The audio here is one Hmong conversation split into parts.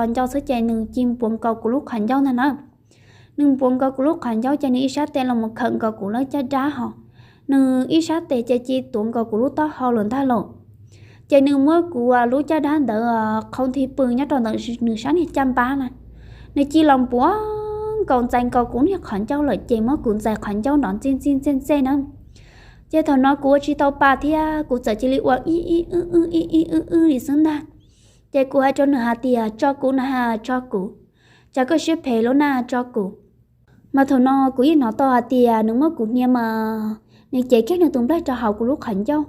qhov ncauj xwb ces nws cia li npuav nkaus kuv lub qhov ncauj ntag na. Nws npuav nkaus kuv lub qhov ncauj ces nws ib sab tes los mus khawm nkaus kuv lub caj dab hos, nws ib sab tes ces cia li tuav nkaus kuv lub taub hau lawm ntag lauj. Ces nws muab kuv lub caj dab ntawd qhau nthi pw nyob rau ntawm nws sab niag caj npab na. Nws cia li los npuav nkaus ntxais nkaus kuv niag qhov ncauj lawm ces muab kuv ntxais qhov ncauj nrov ntxij ntxij ntxej ntxej na. Ces thaum no kuv ua tsis tau pa thiab kuv txawm cia li ua ib ib wb wb ib ib wb wb li xwb ntag. Ces kuv hais rau nws hais tias, tso kuv na, tso kuv, cas koj siab phem lub na, tso kuv. Mas thaum no kuv yeej hnov tau hais tias nws muab kuv hnia mas nws cev kiag nws tus nplaig rau hauv kuv lub qhov ncauj,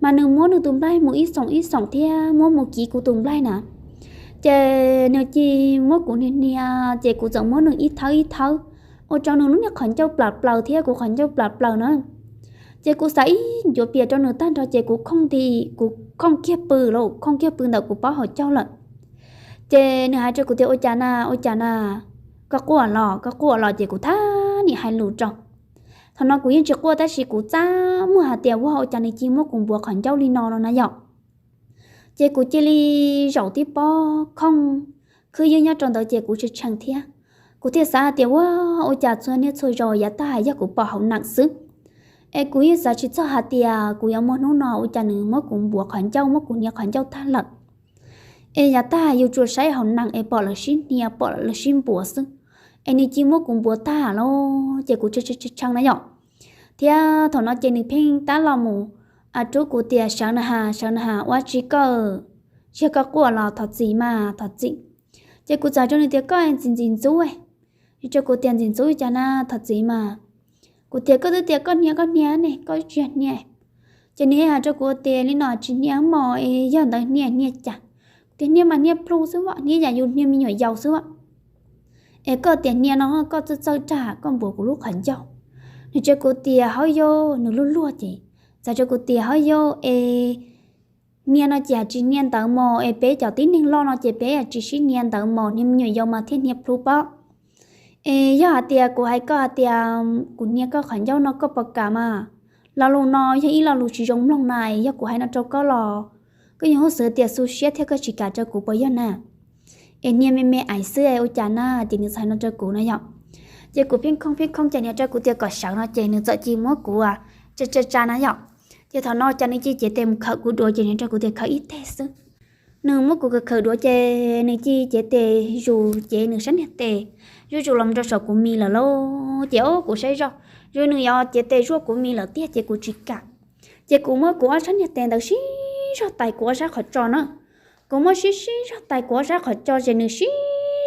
mas nws muab nws tus nplaig mus ib xoom ib xoom thiab muab mus kiv kuv tus nplaig na. Ces nws cia li muab kuv hnia hnia, ces kuv txawm muab nws ib thawb ib thawb, ua rau nws lub niag qhov ncauj plam plaws thiab kuv qhov ncauj plam plaws na. Ces kuv xav ib ncuav pias rau nws tag nrho ces kuv khooj nti, kuv khooj kiag pw lawm, khooj kiag pw ntawm kuv pob hauv caug lawm. Ces nws hais rau kuv tias, ua cas na, ua cas na, koj quaj los, koj quaj los, ces kuv thab niam hais lus rau. Thaum no kuv yeej tsis quaj tab sis kuv txaj muag hais tias, ua cas nws cia li muab kuv npuav qhov ncauj li no no na yom. Ces kuv cia li zaum tib pob khooj khwb ywg nyob rau ntawd ces kuv tshee tshee thiab. Kuv thiaj xav hais tias, ua, ua cas txhua niaj txhua zaus yav tag yog kuv pom hauv neem xwb. Es kuv yeej xav tsis txog hais tias kuv yuav muaj hnub no ua cas nws muab kuv npuav qhov ncauj, muab kuv hnia qhov ncauj tag lawm. Es yav tag yus tsuas saib hauv neem es pom lawv sib hnia, pom lawv sib npuav xwb, es nws cia li muab kuv npuav tag lawm ces kuv tshee tshee na yom. Thiab thaum no ces nws pheej tab los mus rub kuv tias, sawv na has, sawv na has, ua tsi koj, tsis yog koj quaj los, thov txim mas, thov txim. Ces kuv txawm rau nws tias, koj ntxim ntxim ntxub, rau kuv tias, ntxim ntxub cas na, thov txim mas. Kuv tias, koj twb tias koj hnia koj hnia ne, koj tsis yog hnia. Ces nws hais rau kuv tias, li no tsis hnia mos, es yog ntawd hnia hnia cas? Kuv tias, hnia mas hnia plhu xwb as, hnia yam yus hnia me nyuam yaus xwb as. Es koj tias hnia no koj txawj txawj rag koj npuav kuv lub qhov ncauj. Nws rau kuv tias, hauv yau, nws luag luag ces txawm rau kuv tias, hauv yau es hnia no ces tsis hnia ntawd mos, es peb cov tib neeg loj no ces peb tsis sib hnia ntawd mos, hnia me nyuam yaus mas thiaj hnia plhu pob. Es yog hais tias kuv hais koj hais tias kuv hnia koj qhov ncauj no koj puas kam mas? Lo lus no yog ib lo lus tsis zoo mloog na, es yog kuv hais no rau koj los koj yeej hnov xwb tias xu siab thiab koj tsis kam rau kuv puas yog na? Es hnia me me ais xwb es ua cas na? Ces nws txawm hais no rau kuv no yom. Ces kuv pheej khooj pheej khooj ces nws rau kuv tias kom sawv no ces nws txawm cia li muab kuv tsa tsa tsa na yom. Ces thaum no ces nws cia li cev tes mus khawm kuv duav ces nws rau kuv tias khawm ib teg xwb. Nws muab kuv khawm khawm duav ces nws cia li cev tes zus cev nws sab niag tes zuj zus los rau saum kuv mis lawm lauj. Ces o kuv saib zoj, zoo nws yuav cev tes zuaj kuv mis lawm tiag ces kuv tsis kam. Ces kuv muab kuv ob sab niag tes ntawd sib zog tais kuv ob sab qhov tso na. Kuv muab sib sib zog tais kuv ob sab qhov tso ces nws sib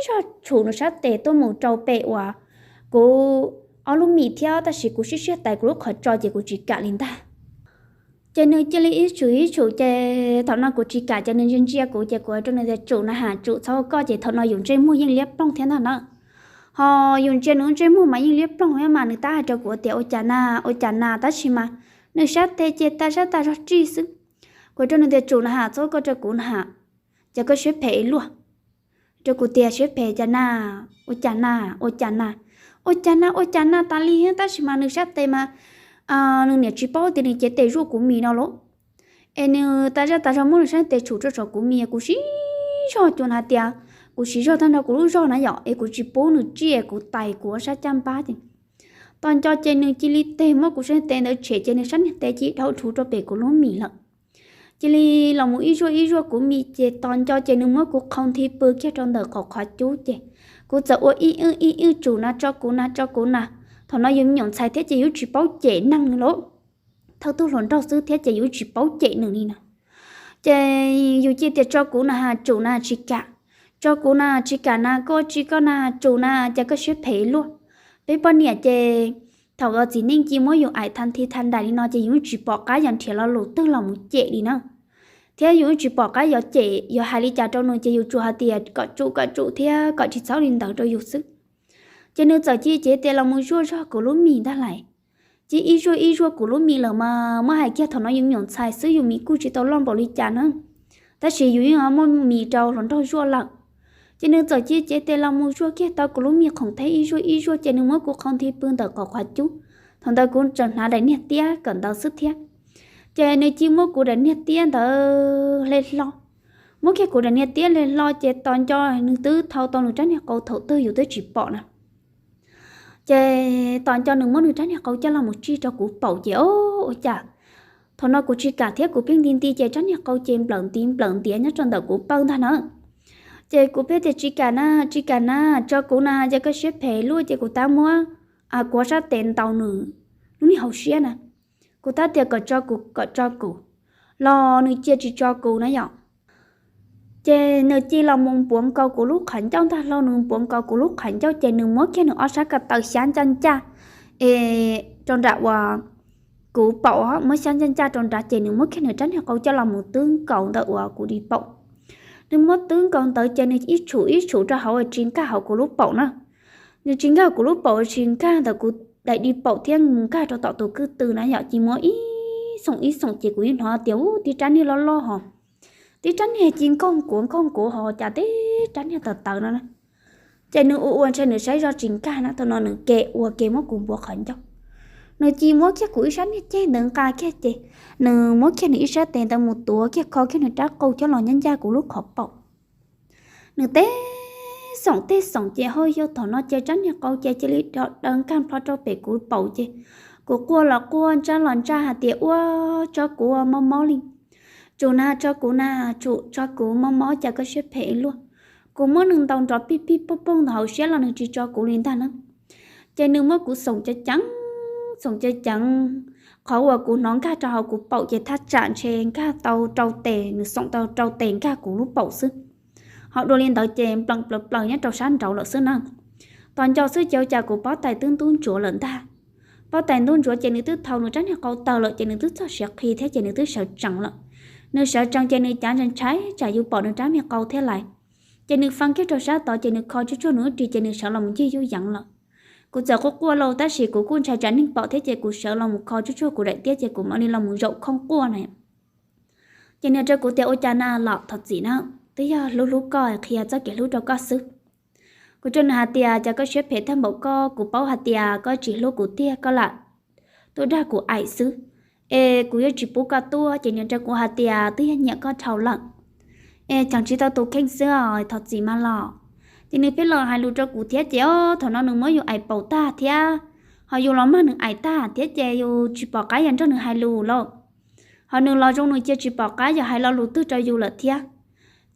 zog tshum nws sab tes tuaj mus rau pem uas kuv ob lub mis thiab, tab sis kuv sib sib tais kuv lub qhov tso ces kuv tsis kam li ntag. Ces nws cia li ib tshum ib tshum ces thaum no kuv tsis kam ces nws ntsia ntsia kuv ces kuv hais rau nws tias tsum na has, tsum txhob koj, ces thaum no yus ntsej muag yeej liab ploog thiab ntag na. Ho yus ntsia nws ntsej muag mas yeej liab ploog thiab mas nws tab hais rau kuv tias ua cas na, ua cas na, tab sis mas nws sab tes ces tas sab tas zog tsij xwb. Kuv rau nws tias tsum na has, txhob koj rau kuv na has, ces koj siab phem luaj. Rau kuv tias siab phem cas na, ua cas na, ua cas na, ua cas na, ua cas na tas li, tab sis mas nws sab tes mas nws niam tsis paub tias nws cev tes zuaj kuv mis no lauj. Es nws tas zaj tas zog muab nws sab tes tshum rau saum kuv mis, kuv sib zog cuag hais tias kuv siv zog tag nrho kuv lub zog na yom, es kuv tsis pub nws tsij, kuv tais kuv ob sab caj npab ces tos nco ces nws cia li tes muab kuv sab tes ntawd tshem ces nws sab niag tes cia li dhau rhuv rau pem kuv lub mis lawm. Cia li los mus ib zuaj ib zuaj kuv mis ces tos nco ces nws muab kuv qhau nthi pw kiag rau ntawm qaum qhov cub ces kuv txawm ua ib wb ib wb tsum na, tso kuv na, tso kuv na. Thaum no yus me nyuam ntxhais thiab ces yus tsis paub cem neeg lauj, thawj tug hluas nraug xwb thiab ces yus tsis paub cem nws li na. Ces yus cia tias tso kuv na has, tsum na, tsis kam, tso kuv na, tsis kam na, koj tsis koj na, tsum na, cas koj siab phem luaj. Peb poj niam ces thaum txiv neej cia muab yus aim tha nthi tha nraim li no ces yus tsis pom qab yuav nrhiav lo lus twg los mus cem li na, thiab yus tsis pom qab yuav cem yuav hais li cas rau nws ces yus tsuas hais tias kom tsum kom tsum thiab kom tsis txhob li ntawd rau yus xwb. Ces nws txawm cia cev tes los mus zuaj zog kuv lub mis ntag lais. Ces ib zuaj ib zuaj kuv lub mis lawm mas muab hais kiag thaum no yus me nyuam ntxhais xwb yus mis kuj tsis tau loj npaum li cas na, tab sis yus yeej muaj mis rau hluas nraug zuaj lawm. Ces nws txawm cia cev tes los mus zuaj kiag tau kuv lub mis khoom thiab ib zuaj ib zuaj ces nws muab kuv qhau nthi pw ntawm qaum qhov cub. Thaum ntawd kuv tseem hnav daim niag tiab kawm ntawv xwb thiab. Ces nws cia muab kuv daim niag tiab ntawd hle hlo, muab kiag kuv daim niag tiab li hlo ces tos nco nws twb thau tau nws rab niag qau thaum twg yus twb tsis pom na. Ces tos nco nws muab nws rab niag qau coj los mus tsij rau kuv paum ces o, ua cas thaum no kuv tsis kam thiab kuv pheej nti nti ces rab niag qau ces nplawm ntiv nplawm ntiav nyob rau ntawm kuv pawg ntag na. Ces kuv pheej tias tsis kam na, tsis kam na, tso kuv na, ces koj siab phem luaj ces kuv tab muab kuv ob sab tes ntaus nws lub niag hauv siab na. Kuv tab tias kom tso kuv, kom tso kuv, los nws cia tsis tso kuv na yom. Ces nws cia los mus npuav nkaus kuv lub qhov ncauj ntag lauj, nws npuav nkaus kuv lub qhov ncauj ces nws muab kiag nws ob sab ko taw xyab ncaj ncaj es rau nram uas kuv paum, muab xyab ncaj ncaj rau nrad ces nws muab kiag nws rab niag qau coj los mus twb nkaus ntawm uas kuv di paum. Nws muab twb nkaus ntawd ces nws ib tshum ib tshum rau hauv tsis nkag hauv kuv lub paum na. Nws tsis nkag kuv lub paum, tsis nkag ntawm kuv daim di paum thiab mus nkag rau tom tus kwj tw na yom, cia muab ib xoom ib xoom ces kuv yeej hnov tias u tib rab niag loj loj hos, tib rab niag ci nkaug kuv nkaug kuv hos cas tib rab niag tawv tawv no na. Ces nws ua ua ntshe nws saib zoj tsis nkag na, thaum no nws ke ua ke muab kuv npuav qhov ncauj. Nws cia muab kiag kuv ib sab niag ceg ntawd nqa kiag ces nws muab kiag nws ib sab tes ntawd mus tuav kiag kho kiag nws rab qau coj los ncaj ncaj kuv lub qhov paum. Nws tej xoom tej xoom ces hauj yau thaum no ces rab niag qau ces cia li daws nkag plho rau pem kuv paum ces kuv quaj los quaj ntsaj los ntsaj hais tias ua tso kuv mob mob li, tsum na tso kuv na, tsum tso kuv mob mob cas koj siab phem luaj. Kuv muab nws ntaus nrov pij pij pooj pooj ntawm hauv siab los nws tsis tso kuv li ntag na. Ces nws muab kuv xoom ceev ceev, xoom ceev ceev, qhov uas kuv hnov nkag rau hauv kuv paum ces thaj tsam ntshe nkag tau rau tes, nws xoom tau rau tes nkag kuv lub paum xwb. Ho dua li ntawd ces npleem plaws plaws nyob rau sab nraud lawm xwb na. Tos nco xwb ces ua cas kuv pob tais twb ntub ntsuav lawm ntag. Pob tais ntub ntsuav ces nws twb thau nws rab niag qau tawg lawm ces nws twb txog siav qhi thiab ces nws twb sawv tsees lawm. Nws sawv tsees ces nws cav ntshai ntshai tsam yus pom nws rab niag qau thiab lais. Ces nws fee kiag rau sab tod ces nws kho tsuj tsuag nws lub ris ces nws sawv los mus ncig yuj yeev lawm. Kuv txawm quaj quaj lauj tab sis kuv kuj ntshai tsam neeg pom thiab ces kuv sawv los mus kho tsuj tsuag kuv daim tiab ces kuv mam li los mus zaum khooj quaj na. Ces nws rau kuv tias ua cas na los thov txim na, twb yog hlub hlub koj qhia txoj kev hlub rau koj xwb. Kuv rau nws hais tias cas koj siab phem tag npaum koj, kuv paub hais tias koj tsis hlub kuv tiag koj lam tuaj dag kuv aim xwb, es kuv yuav tsis pub koj tuaj. Ces nws rau kuv hais tias twb yog nyiam koj dhau lawm, es cheem tsis tau tus kheej xwb os, thov txim mas los. Ces nws pheej los hais lus rau kuv thiab ces o thaum no nws muab yus aim paum tag thiab, ho yus los mag nws aim tag thiab ces yus tsis pom qab yog nrog nws hais lus lauj. Ho nws los zoo nws cia tsis pom qab yog hais lo lus twg rau yus lawm thiab.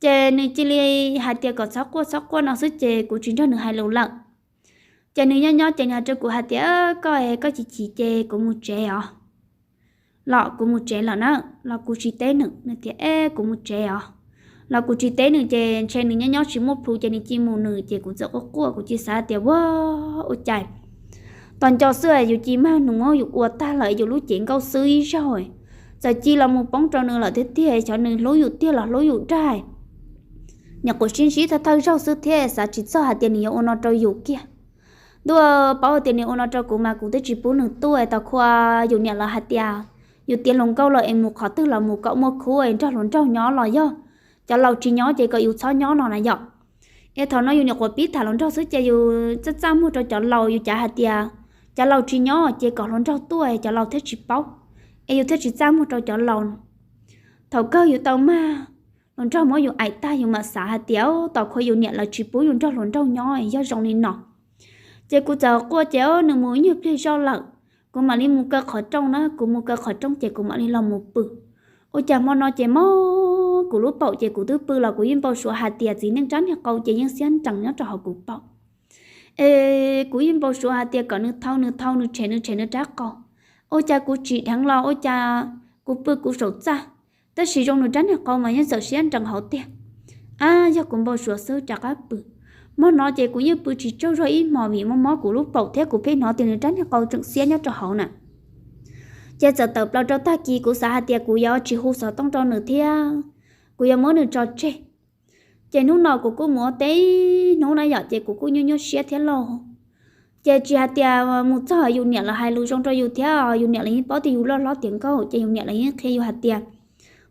Ces nws cia li hais tias kom txhob quaj txhob quaj no xwb ces kuv tsis nrog nws hais lus lawm. Ces nws nyob nyob ces nws hais rau kuv hais tias koj, koj chim chim ces kuv mus tsev os. Los kuv mus tsev lawm na, los kuv tsis teb nws, nws tias es kuv mus tsev os, los kuv tsis teb nws ces ntshe nws nyob nyob tsis muaj plhu ces nws cia mus nws ces kuv txawm quaj quaj kuv cia xav tias ua, ua cas tos nco xwb yus cia mag nws muab yus ua tag lawm yus lub cev nkauj xwb ib zaug, txawm cia los mus poob rau nws lawm thiab tiag, xyov nws hlub yus tiag los hlub yus dag. Nyuam qhuav sib ntsib thawj thawj zaug xwb thiab xav tsis txog hais tias nws yuav ua no rau yus kiag. Ntuj, paub tias nws ua no rau kuv mas kuv twb tsis pub nws tuaj. Tau qhua yus niam lawv hais tias yus tiav hluas nkauj los es mus qhov twg los mus kom muaj khub es nrog hluas nraug nyob los yog cov laus tsis nyob ces kom yus txhob nyob no na yom. Es thaum no yus nyuam qhuav pib tham hluas nraug xwb ces yus txaj txaj muag rau cov laus, yus cav hais tias cov laus tsis nyob ces kom hluas nraug tuaj cov laus thiaj tsis paub, es yus thiaj tsis txaj muag rau cov laus. Thaum kawg yus tau mag hluas nraug muab yus aim tag yus mam xav hais tias tau qhua yus niam lawv tsis pub yus nrog hluas nraug nyob yog zoo li no. Ces kuv txawm quaj ces nws mus ib nyuag pliag zoj lawm, kuv mam li mus kaw qhov rooj na, kuv mus kaw qhov rooj ces kuv mam li los mus pw. Ua cas hmo no ces mob kuv lub paum ces kuv twb pw los kuv yeej npau suav hais tias txiv neej rab niag qau ces yeej xiab nrees nyob rau hauv kuv paum. Es kuv yeej npau suav hais tias kom nws thau nws thau nws tshem nws tshem nws rab qau. Ua cas kuv tsim dheev los ua cas kuv pw kuv saum txaj, tab sis zoo nws rab niag qau mas yeej txawm siab nrees hauv tiag. Ab, yog kuv npau suav xwb rov qab pw. Hmo no ces kuv yeej pw tsis tsaug zog ib hmos vim mob mob kuv lub paum thiab kuv pheej hnov tias nws rab niag qau tseem xiab nyob rau hauv na. Ces txawm tawm plaws rau tag kis kuv xav hais tias kuv yuav tsis hu xov tooj rau nws thiab kuv yuav muab nws tso tseg. Ces hnub no kuv kuj mus ua teb hnub na yom, ces kuv kuj nyuaj nyuaj siab thiab lauj. Ces tsis hais tias mus txog yus niam lawv hais lus zoo rau yus thiab, yus niam lawv yeej paub tias yus loj hlob tiav nkauj ces yus niam lawv yeej qhia yus hais tias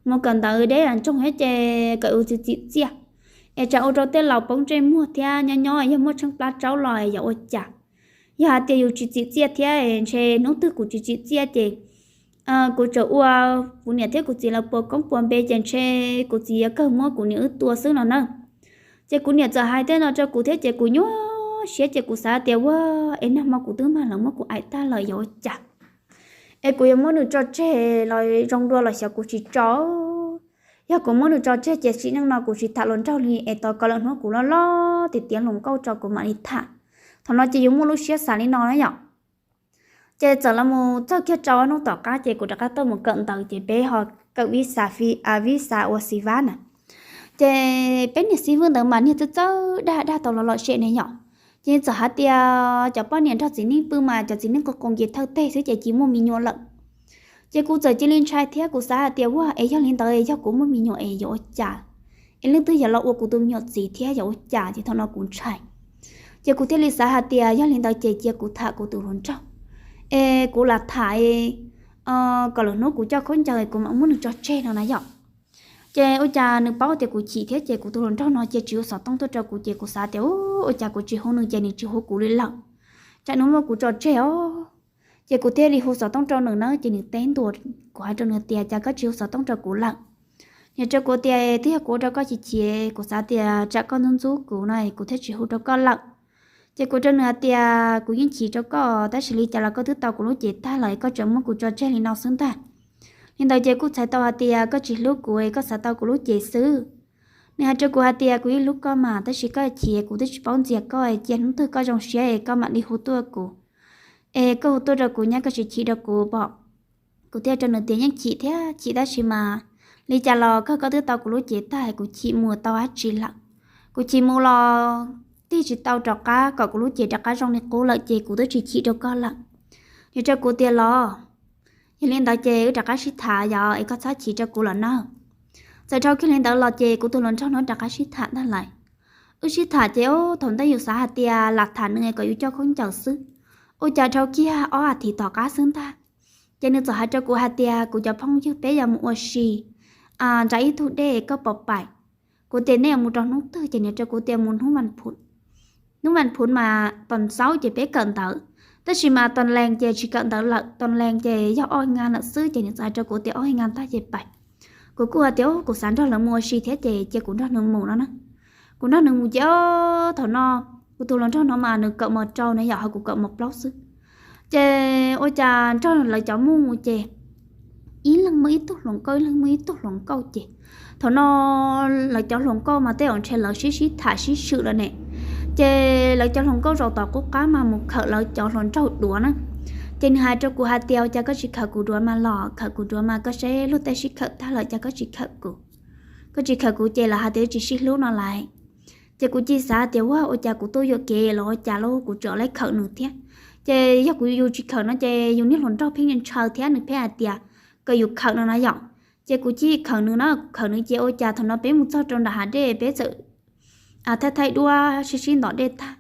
mus kawm ntawv deb ntsoog thiab ces kom yus txiv txim txiaj, es tsam ua rau tej laus poob ntsej muag thiab nyob nyob yog muaj tsheej plab tsaub los yog ua cas. Yog hais tias yus tsis txim txiaj thiab ntshe hnub twg kuv tsis txim txiaj ces kuv tseem ua kuv niam thiab kuv txiv lawv puas koob puas npe ces ntshe kuv txiv yuav kawg muab kuv niam wb tua xwb no na. Ces kuv niam txawm hais tej no rau kuv thiab ces kuv nyuaj siab ces kuv xav tias ua es nag hmo kuv twb mag lawv muab kuv aim tag lawm yuav ua cas, es kuv yuav muab nws tso tseg los zoo dua los xyov kuv tsis tso. Yog kuv muab nws tso tseg ces sim neej no kuv tsis tham hluas nraug li es tos kom lawv hnub kuv loj loj tiav tiav hluas nkauj rau kuv mam li tham. Thaum no ces yus muaj lub siab xav li no na yom. Ces txawm los mus txog kiag rau hnub tom qab ces kuv rov qab tuaj mus kawm ntawv ces peb ho kawm vib xav, vib xav ua xis vab na. Ces peb niag xib fwb ntawd mas niag txawj txawj dag dag tau los lom zem ne yom. Ces txawm hais tias cov poj niam nrog txiv neej pw mas cov txiv neej qus qus ces thawj teg xwb ces cia muaj me nyuam lawm. Ces kuv txawm cia li ntshai thiab kuv xav hais tias ua es yog li ntawd yog kuv muaj me nyuam es yuav ua cas, es leej twg yuav los ua kuv tus me nyuam txiv thiab yuav ua cas ces thaum no kuv ntshai. Ces kuv thiaj li xav hais tias yog li ntawd ces cia kuv tham kuv tus hluas nraug, es kuv lam tham kom lwm hnub kuv coj khaub ncaws kuv mam muab nws tso tseg no na yom. Ces ua cas nws paub tias kuv chim thiab ces kuv tus hluas nraug no cia tsis hu xov tooj tuaj rau kuv ces kuv xav tias ua cas kuv tsis hu nws ces nws tsis hu kuv li lawm, tsam nws muab kuv tso tseg os. Ces kuv thiaj li hu xov tooj rau nws na ces nws teb ntua, kuv hais rau nws tias cas koj tsis hu xov tooj rau kuv lawm. Nws rau kuv tias twb yog kuv ua rau koj chim chim, kuv xav tias tsam koj ntxub ntxub kuv no kuv thiaj tsis hu rau koj lawm. Ces kuv rau nws hais tias kuv yeej chim rau koj tab sis li cas los koj twb tau kuv lub cev tag lawm koj tseem muab kuv tso tseg li no xwb ntag. Li ntawd ces kuj txhais tau hais tias koj tsis hlub kuv es koj xav tau kuv lub cev xwb. Nws hais rau kuv hais tias kuv yeej hlub koj mas tab sis koj chim kuv twb tsis paub ntxias koj, cia hnub twg koj zoo siab es koj mam li hu tuaj kuv, es koj hu tuaj rau kuv nyab koj tsis chim rau kuv pom. Kuv thiaj rau nws tias yeej chim thiab chim tab sis mas li cas los koj, koj twb tau kuv lub cev tag kuv chim mus tau dab tsi lawm. Kuv chim mus los tig tsis tau rov qab kom kuv lub cev rov qab zoo li qub lawm ces kuv twb tsis chim rau koj lawm. Nws rau kuv tias los yog li ntawd ces wb rov qab sib tham yom es koj txhob chim rau kuv lawm na. Txawm dhau kiag li ntawd los ces kuv tus hluas nraug no rov qab sib tham ntag lawm. Wb sib tham ces thaum ntej yus xav hais tias lam tham nws kom yus coj khaub ncaws xwb, ua cas dhau kiag ob as thiv tom qab xwb ntag, ces nws txawm hais rau kuv hais tias kuv cov phooj ywg peb yuav mus ua si nram ib tug dej koj pom paim. Kuv tias nej yuav mus rau hnub twg ces nws rau kuv tias mus hnub vas phuv mas tom xaub ces peb kawm ntawv, tab sis mas tom lees ces tsis kawm ntawv lawm, tom lees ces yog ob ngas lawm xwb ces nws txawm hais rau kuv tias ob ngas tag ces paim. Kuv kuj hais tias kuv xav nrog lawv mus ua si thiab ces cia kuv nrog nws mus no na. Kuv nrog nws mus ces thaum no kuv tus hluas nraug no mas nws kawm mos rau na yom ho kuv kawm mos plaub xwb. Ces ua cas nrog lawv cov mus ces ib leeg muaj ib tug hluas nkauj ib leeg muaj ib tug hluas nkauj ces thaum no lawv cov hluas nkauj mas tej zaum ntshe lawv sib sib tham sib swm lawm ne. Ces lawv cov hluas nkauj zaum tom qub qab mas mus khawm lawv cov hluas nraug duav na. Ces nws hais rau kuv hais tias ua cas koj tsis khawm kuv duav mas los khawm kuv duav mas koj saib luag tej sib khawm tag lawm cas koj tsis khawm kuv. Koj tsis khawm kuv ces lawv hais tias tsis sib hlub no lawm. Ces kuv cia xav tias ua ua cas kuv tuaj yuam kev los ua cas los kuv tseem lam khawm nws thiab. Ces yog kuv yus tsis khawm no ces yus niag hluas nraug pheej ntshaw thiab nws pheej hais tias kom yus khawm no na yom. Ces kuv cia khawm nws na, kuv khawm nws ces ua cas thaum no peb mus txog rau nram hav dej peb txawm thaij thaij duab sib sib ntom dej tag.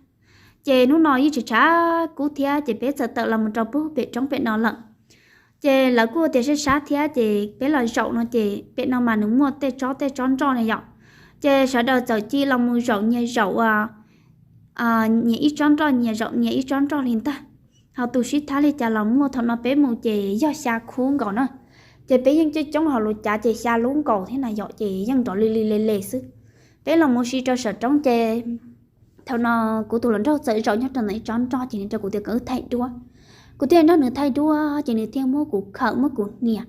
Ces hnub no yeej tsis tshav kub thiab ces peb txawm tawm los mus rau pug pem roob pem no lawm. Ces lawv kuj tias sab sab thiab ces peb los zaum no ces pem no mas nws muaj tej tsob tej tsob nroj ne yom. Ces sawv daws txawm cia los mus zaum nyias zaum ua nyias ib tsob nroj nyias zaum nyias ib tsob nroj li ntag. Ho tus sib thab li cas los muaj, thaum no peb mus ces yog xya khub nkaus na. Ces peb yeej coob coob ho luas cav ces xya lub nkaus thiab na yom ces yeej nrov li li le le xwb. Peb los mus si rau saum roob ces thaum no kuv tus hluas nraug txawm zaum nyob rau ntawm ib tsob nroj ces nws rau kuv tias kom wb thaij duab. Kuv thiaj nrog nws thaij duab ces nws thiaj muab kuv khawm muab kuv hnia.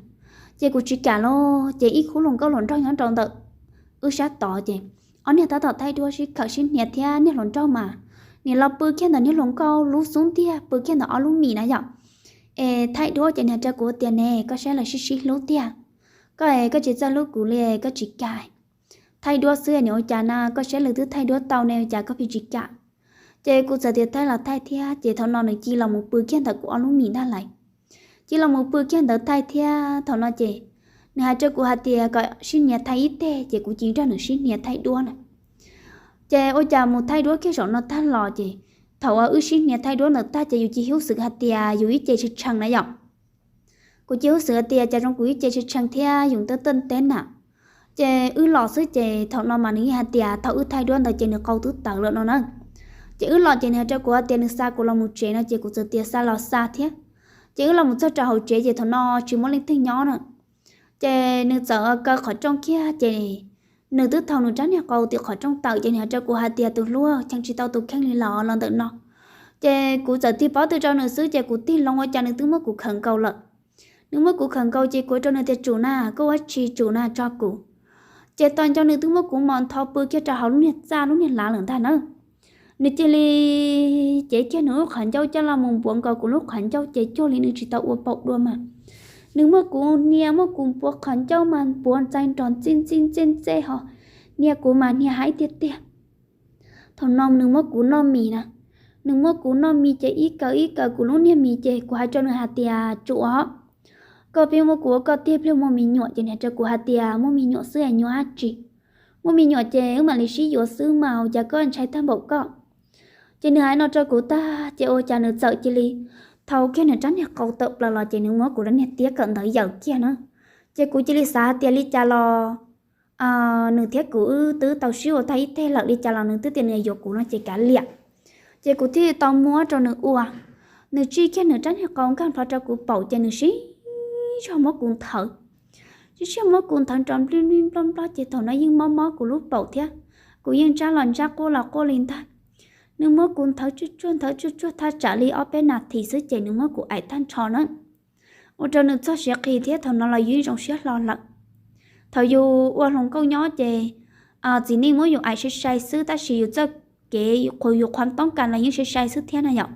Ces kuv tsis kam lauj, ces ib khub hluas nkauj hluas nraug nyob rau ntawm wb sab tod ces ob niag tab tom thaij duab sib khawm sib hnia thiab niag hluas nraug mas nim los pw kiag ntawm niag hluas nkauj lub xub ntiag pw kiag ntawm ob lub mis na yom. Es thaij duab ces nws rau kuv tias ne koj saib lawv sib sib hlub tiag, koj koj tsis txawj hlub kuv li koj tsis kam. Thaij duab xwb nws ua cas na, koj saib lawv twb thaij duab tau ne ua cas koj pheej tsis kam. Ces kuv txawm tias thaij los thaij thiab ces thaum no nws cia los mus pw kiag ntawm kuv ob lub mis ntag lawm. Cia los mus pw kiag ntawd thaij thiab thaum no ces nws hais rau kuv hais tias kom sib hnia thaij ib teg ces kuv cia nrog nws sib hnia thaij duab na. Ces ua cas mus thaij duab kiag zaum no tag los ces thaum uas wb sib hnia thaij duab ntawd tag ces yus cia hub xwm hais tias yus ib ce tshee tshee na yom. Kuv cia hub xwm hais tias cas zoo kuv ib ce tshee tshee thiab yus tuaj tuaj teb na. Ces wb los xwb ces thaum no mas nws yeej hais tias thaum wb thaij duab ntawd ces nws qau twb tawv lawm no na. Ces wb los ces nws hais rau kuv hais tias nws xa kuv los mus tsev no ces kuv txawm tias xa los xa thiab. Ces wb los mus txog rau hauv tsev ces thaum no tsis muaj leej twg nyob na. Ces nws txawm kaw qhov rooj kiag ces nws twb thau nws rab niag qau tim qhov rooj tawm ces nws hais rau kuv hais tias, tus hluas, cheem tsis tau tus kheej li los los ntawm no. Ces kuv txawm tig pob tw rau nws xwb ces kuv tig loo ua cas nws twb muab kuv khawm nkaus lawm. Nws muab kuv khawm nkaus ces kuv rau nws tias, tsum na, koj ua tsi tsum na, tso kuv. Ces tos nco nws twb muab kuv mos ntho pw kiag rau hauv lub niag txaj lub niag lav lawm ntag na. Nws cia li cev kiag nws lub qhov ncauj coj los mus npuav nkaus kuv lub qhov ncauj ces cuag li nws tsis tau ua paum dua mas. Nws muab kuv hnia, muab kuv npuav qhov ncauj mas npuav ntxais nrov ntxij ntxij ntxej ntxej ho, hnia kuv mas hnia haib tiag tiag. Thaum no nws muab kuv noj mis na, nws muab kuv noj mis ces ib kaw ib kaw kuv lub niag mis ces kuv hais rau nws hais tias, tsum os, koj pheej muab kuv ua koj tiag, pliag muaj me nyuam. Ces nws hais rau kuv hais tias, muaj me nyuam xwb es nyuaj dab tsi, muaj me nyuam ces wb mam li sib yuav xwb mas, ua cas koj ntshai tag npaum koj. Ces nws hais no rau kuv tag ces ua cas nws txawm cia li thau kiag nws rab niag qau tawm plaws los ces nws muab kuv rab niag tiab kawm ntawv yaws kiag na. Ces kuv cia li xav hais tias li cas los nws thiab kuv wb twb tau sib ua tag ib teg lawm, li cas los nws twb tias nws yuav kuv no ces kav liam. Ces kuv thiaj tau muab rau nws ua. Nws tsij kiag nws rab niag qau nkag nplho rau kuv paum ces nws sib zog muab kuv nthawv, sib zog muab kuv nthawv nrov nplij nplij nploj nploj ces thaum no yeej mob mob kuv lub paum thiab, kuv yeej ntsab los ntsab quaj los quaj li ntag. Nws muab kuv nthawv tsuag tsuag nthawv tsuag tsuag thaj tsam li ob peb nas this xwb ces nws muab kuv aim tag nrho na. Ua rau nws txog siav qis thiab thaum no los yus zoo siab hlo lawm. Thaum yus ua hluas nkauj nyob ces txiv neej muab yus aim sai sai xwb tab sis yus txoj kev qhuas yus qhuav toob kas los yeej sai sai xwb thiab na yom.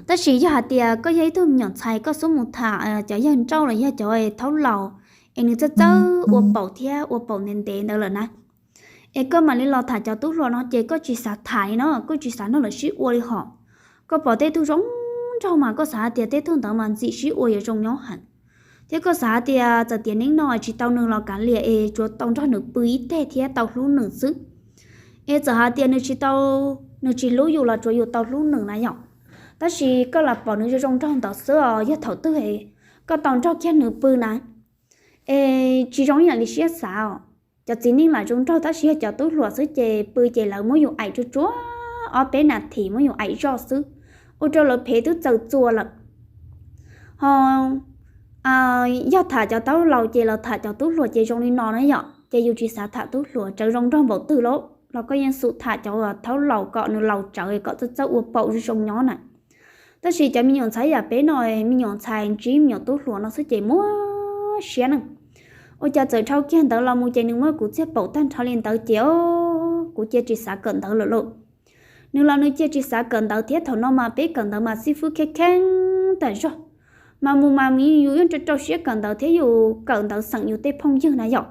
Tab sis yog hais tias koj yog ib tug me nyuam ntxhais koj xub mus tham cov yawg nrauj los yog cov thaub laus es nws txawj txawj ua paum thiab ua paum ntev ntev ntawd lawm na, es koj mam li los tham cov tub hluas no ces koj tsis xav tham li no, koj tsis xav nrog lawv sib ua li hos. Koj pom tej tug zoo nraug mas koj xav hais tias tej tug ntawd mas ntxim sib ua yuav zoo nyob heev, thiab koj xav hais tias txawm tias neej no tsis tau nws los kav liam es tsuas tau nrog nws pw ib teg thiab tau hlub nws xwb. Es txawm hais tias nws tsis tau, nws tsis hlub yus los tsuas yus tau hlub nws na yom. Tab sis koj los pom nws zoo zoo nraug ntawd xwb os, yog thaum twg koj tau nrog kiag nws pw na, es tsis zoo ib yam li siab xav os. Cov txiv neej lam zoo nraug tab sis yog cov tub hluas xwb ces pw ces lawv muab yus aim tsuag tsuag ob peb nas this muab yus aim zoj xwb, ua rau lawv phev twb txaws txua lawm. Ho yog tham cov thaub laus ces los tham cov tub hluas ces zoo li no na yom, ces yus tsis xav tham tub hluas, txawm zoo nraug npaum twg los los koj yeej xum tham cov thaub laus kom nws laus tsawv kom txawj txawj ua paum zoo zoo nyob na. Tab sis cov me nyuam ntxhais yam peb no, me nyuam ntxhais ntsib me nyuam tub hluas no xwb ces muab siab na. Ua cas txawm dhau kiag ntawd los mus ces nws muab kuv txiag paum tag nrho li ntawd ces kuv cia tsis xav kawm ntawv lawm lauj. Nws los nws cia tsis xav kawm ntawv thiab, thaum no mas peb kawm ntawv mas xib fwb kheej kheeb tas zog. Mas mus mas yus yeej rau rau siab kawm ntawv thiab yus kawm ntawv xeem yus tej phooj ywg na yom.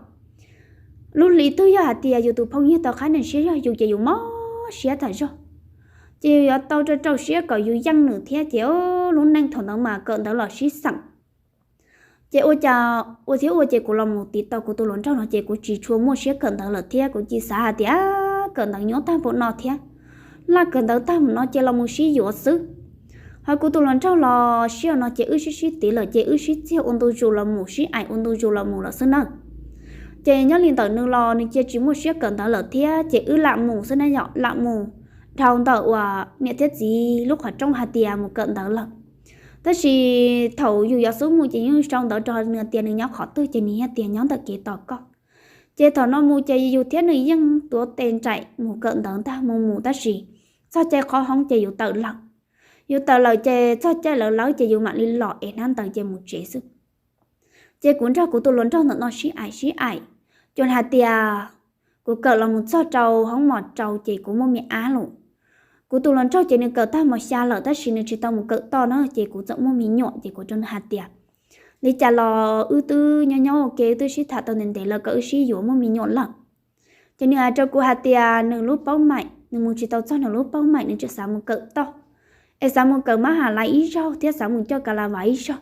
Lub hli twg yog hais tias yus tus phooj ywg tau qhab nws siab zog yus ces yus mob siab tas zog. Ces yus yuav tau rau rau siab kom yus yeej nws thiab ces lub neej thaum ntawd mas kawm ntawv los sib xeem. Ces ua cas ua thiab ua ces kuv los mus tiv tau kuv tus hluas nraug no ces kuv tsis tshua muaj siab kawm ntawv lawm thiab kuv cia xav hais tias kawm ntawv nyuaj tag npaum no thiab, laj kawm ntawv tag npaum no ces los mus sib yuav xwb. Ho kuv tus hluas nraug los sib ua no ces wb sib sib tiv lawm ces wb sib txiag ua ntu zus los mus, sib aim ua ntu zus los mus lawm xwb na. Ces nyob li ntawm nws los nws cia tsis muaj siab kawm ntawv lawm thiab ces wb lam mus xwb na yom, lam mus dhau ntawm uas niam thiab txiv lub qhov rooj hais tias mus kawm ntawv lawm. Tab sis thaum yus yuav xub mus ces yeej sau ntawv rau nws tias nws nyob qhov twg ces nws yeej tias nyob ntawm kev tos koj. Ces thaum no mus ces yus thiab nws yeej tuav tes nraim mus kawm ntawv ntag mus mus tab sis txog caij qhov hoob ces yus tawm lawm. Yus tawm lawm ces txog caij lawv lawv ces yus mam li los ev hnab ntawv ces mus tsev xwb. Ces kuv nrog kuv tus hluas nraug ntawm no sib aim sib aim, cuag hais tias kuv kawm los mus txog rau hoob mos rau ces kuv muaj me ab lawm. Kuv tus hluas nraug ces nws kawm tag mos xya lawm tab sis nws tsis tau mus kawm toj na ces kuv txawm muaj me nyuam ces kuv rau nws hais tias li cas los wb twb nyob nyob ua ke, wb twb sib tham tau ntev ntev lawm kom wb sib yuav muaj me nyuam lawm. Ces nws hais rau kuv hais tias nws lub paub maim, nws mus tsis tau txog nws lub paub maim, nws tseem xav mus kawm toj, es xav mus kawm mab has lais ib zaug thiab xav mus coj ka la vas ib zaug.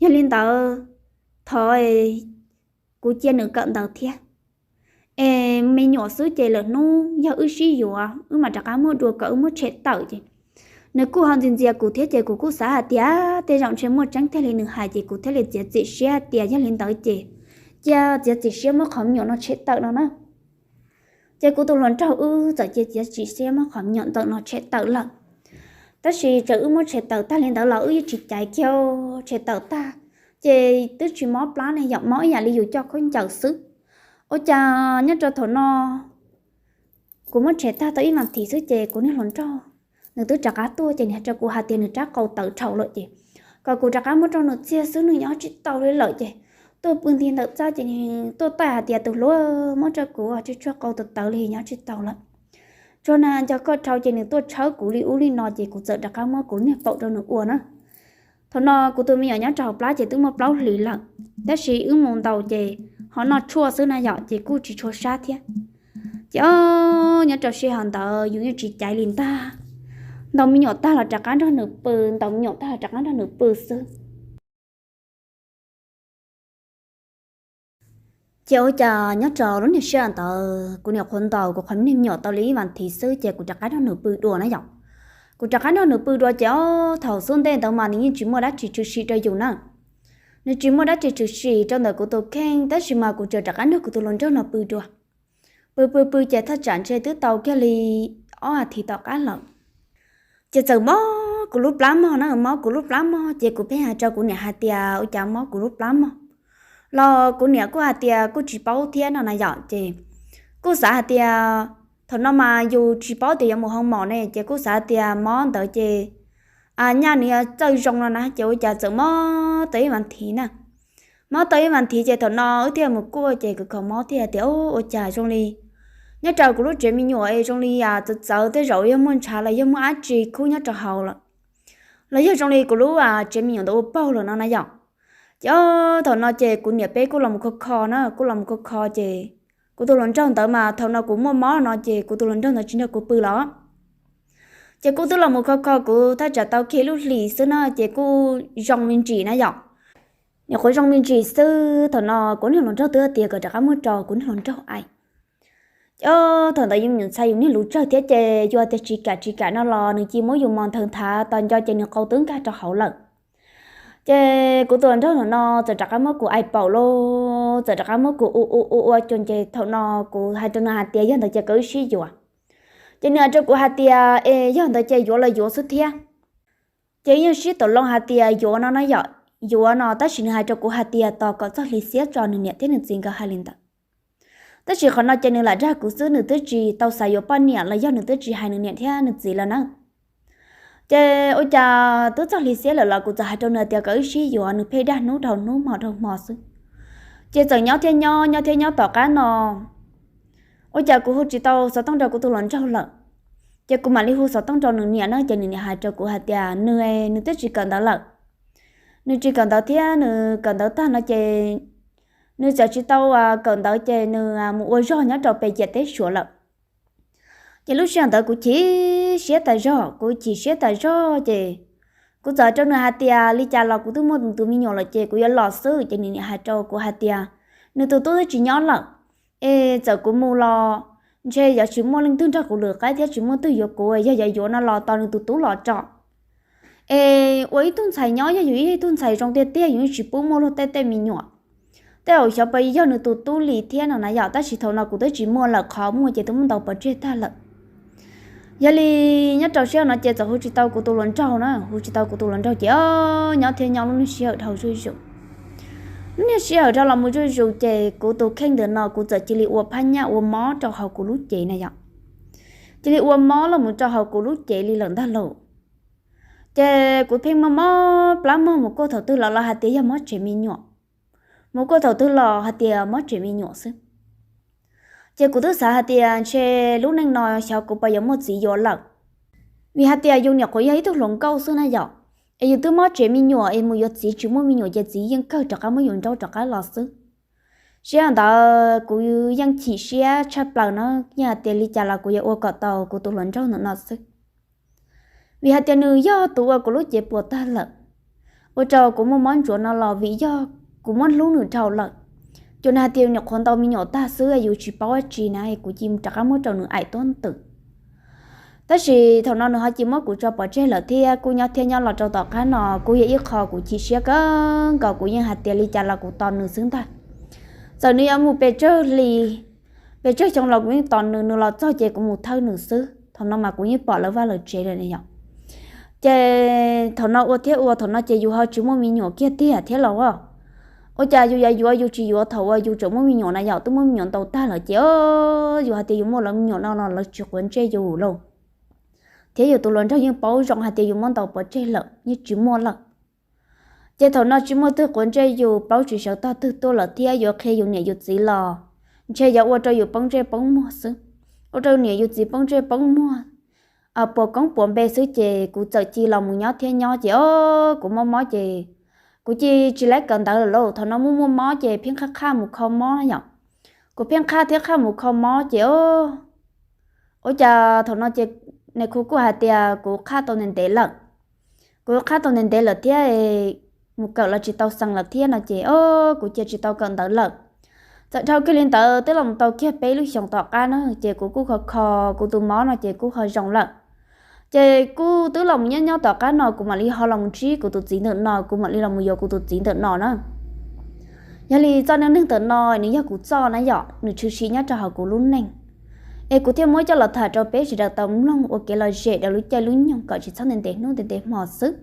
Yog li ntawd, thov kuv cia nws kawm ntawv thiab. Es me nyuam xwb ces lwm hnub yog wb sib yuav wb mam rov qab muaj dua kom wb muab tshem tawm ces nws kuj ho ntxias ntxias kuv thiab ces kuv kuj xav hais tias tej zaum ntshe muaj tseeb thiaj li nws hais ces kuv thiaj li txiav txim siab hais tias yog li ntawd ces cia txiav txim siab muab qhov me nyuam no tshem tawm no na. Ces kuv tus hluas nraug wb txawm cia txiav txim siab muab qhov me nyuam ntawm no tshem tawm lawm. Tab sis txawm wb muab tshem tawm tag li ntawd los wb yeej tsis caiv kiag, tshem tawm tag ces twb tsis mob plab ne yom, mob ib yam li yus coj khaub ncaws xwb. Ua cas nyob rau thaum no kuv muab tshem tag tau ib vas thiv xwb ces kuv niag hluas nraug nws twb rov qab tuaj ces nws hais rau kuv hais tias nws rab qau tawv dhau lawm ces kom kuv rov qab muab rau nws txiag xwb, nws nyob tsis tau li lawm ces tuaj pw nti ntawm txaj ces nws tuaj taij hais tias tus hluas, muab rau kuv, tsuag tsuag qau tawv tawv li nyob tsis tau lawm. Tsuag na, nco koj dhau ces nws tuaj tshawb kuv li ub li no ces kuv txawm rov qab muab kuv niag paum rau nws ua na. Thaum no kuv tus me nyuam nyob rau hauv plab ces twb muaj plaub hlis lawm, tab sis wb mus ntaus ces ho noj tshuaj xwb na yom ces kuj tsis tshua sab thiab. Ces o, nyob rau sij hawm ntawd yus yeej tsis caiv li ntag, ntaus me nyuam tag los rov qab nrog nws pw, ntaus me nyuam tag los rov qab nrog nws pw xwb. Ces ua cas nyob rau lub niag sij hawm ntawd kuv niam qhuav ntaus kuv qhov niag me nyuam tau li ib vas thiv xwb ces kuv rov qab nrog nws pw dua na yom. Kuv rov qab nrog nws pw dua ces o, thaum xub ntej ntawd mas nws yeej tsis muaj dab tsi tshwm sim rau yus na. Nws tsis muaj dab tsi tshwm sim rau ntawm kuv tus kheej tab sis mas kuv tseem rov qab nrog kuv tus hluas nraug no pw dua. Pw pw pw ces thaj tsam ntshe twb tau kiag li ob vas thiv tom qab lawm. Ces txawm mob kuv lub plab mog na, mob kuv lub plab mog ces kuv pheej hais rau kuv niam hais tias ua cas mob kuv lub plab mog. Los kuv niam kuj hais tias kuj tsis paub thiab no na yom ces kuj xav hais tias thaum no mas yus tsis paub tias yuav mus hoo mom ne ces kuj xav hais tias mob ntawd ces nyaj nws yuav txawj zoo no na ces ua cas txawm mob tau ib vas thiv na. Mob tau ib vas thiv ces thaum no wb thiaj mus kuaj ces kuv kho mob thiaj tias ua cas zoo li nyob rau kuv lub tsev me nyuam es zoo li txawv txawv tej zaum yog muaj ntshav los yog muaj dab tsi khub nyob rau hauv lawm, los yog zoo li kuv lub tsev me nyuam ntawd ua paug lawm no na yom. Ces o, thaum no ces kuv niam peb kuj los mus kho kho na, kuj los mus kho kho ces kuv tus hluas nraug ntawd mas thaum no kuv muaj mob no ces kuv tus hluas nraug ntawd tsis nrog kuv pw los ces kuj twb los mus kho kho kuv thaj tsam tau kiag lub hlis xwb na ces kuj zoo me ntsis na yom. Nyuam qhuav zoo me ntsis xwb thaum no kuv niag hluas nraug twb tias kom rov qab muab rau kuv niag hluas nraug aim. Ces o, thaum ntawd yus me nyuam ntxhais yus niag lus tsawg thiab ces yus tias tsis kam tsis kam no los nws cia muab yus mos nthawv nthav tos nco ces nws qau twb nkag rau hauv lawm. Ces kuv tus hluas nraug no txawm rov qab muab kuv aim paum los txawm rov qab muab kuv ua ua ua ua ces thaum no kuv hais rau nws hais tias yog ntawd ces koj wb sib yuav. Ces nws hais rau kuv hais tias es yog ntawd ces yuav los yuav xwb thiab. Ces yeej sib tau loo hais tias yuav no na yom, yuav no tab sis nws hais rau kuv hais tias tos kom txog hli xiab tso, nws niam thiab nws txiv nkawd hais li ntawd. Tab sis qhov no ces nws lam dag kuv xwb, nws twb tsis tau xav yuav poj niam los yog nws twb tsis hais nws niam thiab nws txiv lawm na. Ces ua cas twb txog hli xiab lawm los kuv txawm hais rau nws tias kom wb sib yuav, nws pheej dag hnub dhau hnub hmo dhau hmo xwb. Ces txawm nyob thiab nyob, nyob thiab nyob tom qab no ua cas kuv hu tsis tau xov tooj rau kuv tus hluas nraug lawm. Ces kuv mam li hu xov tooj rau nws niam na, ces nws niam hais rau kuv hais tias nws, nws twb tsis kawm ntawv lawm. Nws tsis kawm ntawv thiab nws kawm ntawv tag no ces nws txawm tsis tau kawm ntawv ces nws mus ua zog nyob rau pem ciam teb Suav lawm. Ces lub sij hawm ntawd kuv chim siab tas zog, kuv chim siab tas zog ces kuv txawm rau nws hais tias li cas los kuv twb muaj tus me nyuam lawm ces kuv yuav los xwb. Ces nws niam hais rau kuv hais tias nws tus tub twb tsis nyob lawm, es txawm kuv mus los ntshe yuav tsis muaj leej twg nrog kuv lwm qaib thiab tsis muaj twg yuav kuv, yog yuav yuav no los tos nws tus tub los tso. Es ua ib tug ntxhais nyob yog yus ib tug ntxhais zoo tiag tiag yus yeej tsis pub muaj luag tej tej me nyuam. Tej zaum xyov puas yog nws tus tub li thiab no na yom, tab sis thaum no kuv twb tsis muaj lawm, qhov muaj ces twb muab ntaus pov tseg tag lawm. Yog li nyob rau sij hawm no ces txawm hu tsis tau kuv tus hluas nraug na, hu tsis tau kuv tus hluas nraug ces o, nyob thiab nyob lub niag sij hawm dhau zuj zus. Lub niag sij hawm dhau los mus zuj zus ces kuv tus kheej ntawm no kuv txawm cia li ua phab nyaj ua mob rau hauv kuv lub cev na yom. Cia li ua mob los mus rau hauv kuv lub cev li lawm ntag lauj. Ces kuv pheej mob mob plab mog, mus kuaj thaum twg los los hais tias yog mob tsev me nyuam, mus kuaj thaum twg los hais tias mob tsev me nyuam xwb. Ces kuv twb xav hais tias ntshe lub neej no xyov kuv puas yuav muaj txiv yuav lawm, vim hais tias yus nyuam qhuav yog ib tug hluas nkauj xwb na yom, es yus twb mob tsev me nyuam es mus yuav txiv tsis muaj me nyuam ces txiv yeej kawg rov qab muab yus nrauj rov qab los xwb. Sij hawm ntawd kuv yeej chim siab tshaj plaws na, yeej hais tias li cas los kuv yuav ua kom tau kuv tus hluas nraug ntawm no xwb. Vim hais tias nws yog tus ua kuv lub cev puas tag lawm, ua rau kuv muaj mob ntsuav no los vim yog kuv muab hlub nws dhau lawm. Ces nws hais tias nyuam qhuav ntaus me nyuam tag xwb yus tsis paub dab tsi na, kuv cia rov qab muab rau nws aim tuab ntwm. Tab sis thaum no nws ho cia muab kuv tso pov tseg lawm thiab kuj nyob thiab nyob los rau tom qab no kuj yog ib qho kuv chim siab kawg nkaus, kuv yeej hais tias li cas los kuv tos nws xwb ntag. Txawm nws yuav mus pes tsawg hli, pes tsawg xyoo los kuv yeej tos nws, nws los txog ces kuv mus thawj nws xwb. Thaum no mas kuv yeej pom lawv vaj lawv tsev lawm ne yom. Ces thaum no ua thiab ua, thaum no ces yus ho tsis muaj me nyuam kiag tiag thiab los as. Ua cas yus yuav yuav yus tsis yuav thaum uas yus tseem muaj me nyuam na yom? Twb muaj me nyuam ntau tag lawm ces yus hais tias yus muaj lawv me nyuam no los lawv tsis quav ntsej yus lauj. Thiab yus tus hluas nraug yeej paub zoo hais tias yus muab ntaus pov tseg lawm, yeej tsis muaj lawm. Ces thaum no tsis muaj twg quav ntsej yus, paub tsis sawv tog twg tuaj lawm thiab yuav qhia yus niam yus txiv los ntshe yuav ua rau yus poob ntsej poob muag xwb, ua rau yus niam yus txiv poob ntsej poob muag, puas koob puas npe xwb. Ces kuv txawm cia los mus nyob thiab nyob ces o, kuv mob mob ces kuv cia tsis laib kawm ntawv lawm lauj. Thaum no muaj muaj mob ces pheej qhaj qhaj mus kho mob na yom. Kuv pheej qhaj thiab qhaj mus kho mob ces o, ua cas thaum no ces nais khu kuj hais tias kuv qhaj tau ntev ntev lawm. Kuv qhaj tau ntev ntev lawm thiab, mus kawm los tsis tau xees lawm thiab no ces o, kuv cia tsis tau kawm ntawv lawm. Txawm dhau kiag li ntawd twb los tau kiag peb lub xyoos tom qab na ces kuv kuj kho kho kuv tus mob no ces kuj ho zoo lawm. Ces kuj twb los mus nyob nyob tom qab no kuv mam li ho los mus ntsib kuv tus txiv ntawm no, kuv mam li los mus yuav kuv tus txiv ntawm no na. Yog li txoj neej neeg ntawm no nws yog kuv txoj na yom, nws tshwm sim nyob rau hauv kuv lub neej, es kuv thiaj muab coj los tham rau peb sawv daws tau mloog ua kev lom zem rau lub caij lub nyoog kom tsis txhob ntev ntev hnub ntev ntev hmo xwb.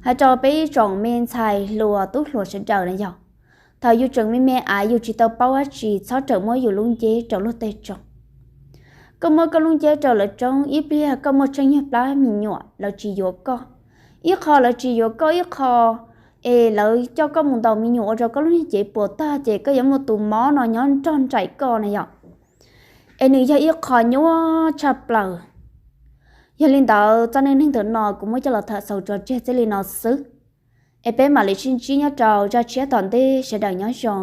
Hais rau peb ib tsoom me ntxhais hluas tub hluas sawv daws na yog, thaum yus tseem me me av yus tsis tau paub dab tsi txhob rawm muab yus lub nceb rau luag tej tsoo. Koj muab koj lub nceb rau lawv tsoo ib pliag koj muaj tsheej nyuag plab me nyuam lawv tsis yuav koj, ib qho lawv tsis yuav koj ib qho es lawv coj koj mus ntaus me nyuam ua rau koj lub niag cev puas tag ces koj yuav muaj tus mob no nyob nrog nraim koj na yom. Es nws yog ib qho nyuaj tshaj plaws. Yog li ntawd txoj neej neeg ntawm no kuv muab coj los tham xaus tso tseg txij li no xwb, es peb mam li sib ntsib nyob rau zaj tshiab tom ntej, sawv daws nyob zoo.